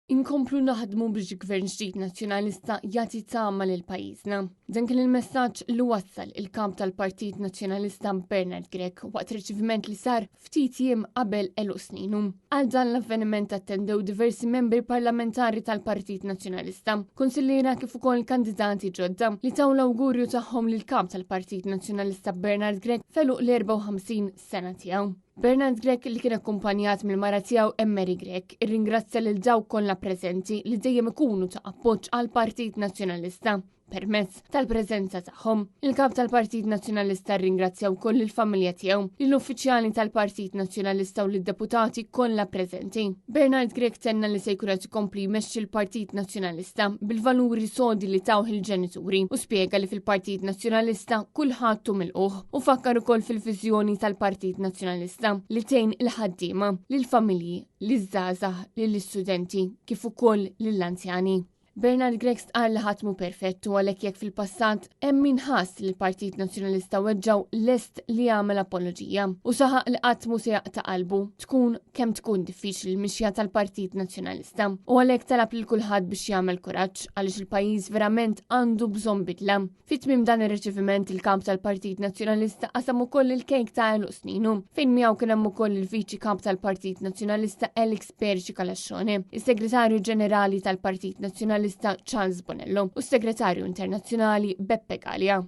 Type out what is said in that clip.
Inkomplu naħdmu biex Gvern ġdid Nazzjonalista jagħti tama lil pajjiżna. Dan kien il-messaġġ li wassal il-kap tal-Partit Nazzjonalista Bernard Grech waqt riċeviment li sar ftit jiem qabel għeluq sninu. Għal dan l-avveniment attendew diversi membri parlamentari tal-Partit Nazzjonalista, kunsilliera kif ukoll kandidati ġodda li taw l-awgurju tagħhom lil kap tal-Partit Nazzjonalista Bernard Grech f'għeluq l-54 sena tiegħu. Bernard Grech li kien akkumpanjat mill-mara tiegħu Emery Grech irringrazzja lil dawk kollha preżenti li dejjem ikunu ta' appoġġ għal Partit Nazzjonalista permezz tal-preżenza tagħhom. Il-kap tal-Partit Nazzjonalista rringrazzja wkoll il-familja tiegħu, lill-uffiċjali tal-Partit Nazzjonalista u lid-deputati kollha preżenti. Bernard Grech tenna li se jkun qed ikompli jmexxi l-Partit Nazzjonalista bil-valuri sodi li tawh il-ġenituri u spjega li fil-Partit Nazzjonalista kulħadd hu milqugħ u fakkar ukoll fil-viżjoni tal-Partit Nazzjonalista li tgħin il-ħaddiema, lill-familji, liż-żgħażagħ, lill-istudenti kif ukoll lill-anzjani. Bernard Grech stqarr li ħadd mhu perfett u għalhekk jekk fil-passat hemm min ħass li l-Partit Nazzjonalista weġġgħu lest li jagħmel apoloġija u saħaq li qatt mhu se jaqta' qalbu tkun kemm tkun diffiċli l-mixja tal-Partit Nazzjonalista u għalhekk talab lil kulħadd biex jagħmel kuraġġ għaliex il-pajjiż verament għandu bżonn bidla. Fi tmiem dan ir-riċeviment il-kamp tal-Partit Nazzjonalista qasam ukoll il-kejk ta' għeluq sninu, fejn miegħu kien hemm ukoll il-Viċi Kap tal-Partit Nazzjonalista Alex Perici Calascione, is-Segretarju Ġenerali tal-Partit Nazzjonalista Charles Bonello u s-Segretarju Internazzjonali Beppe Galea.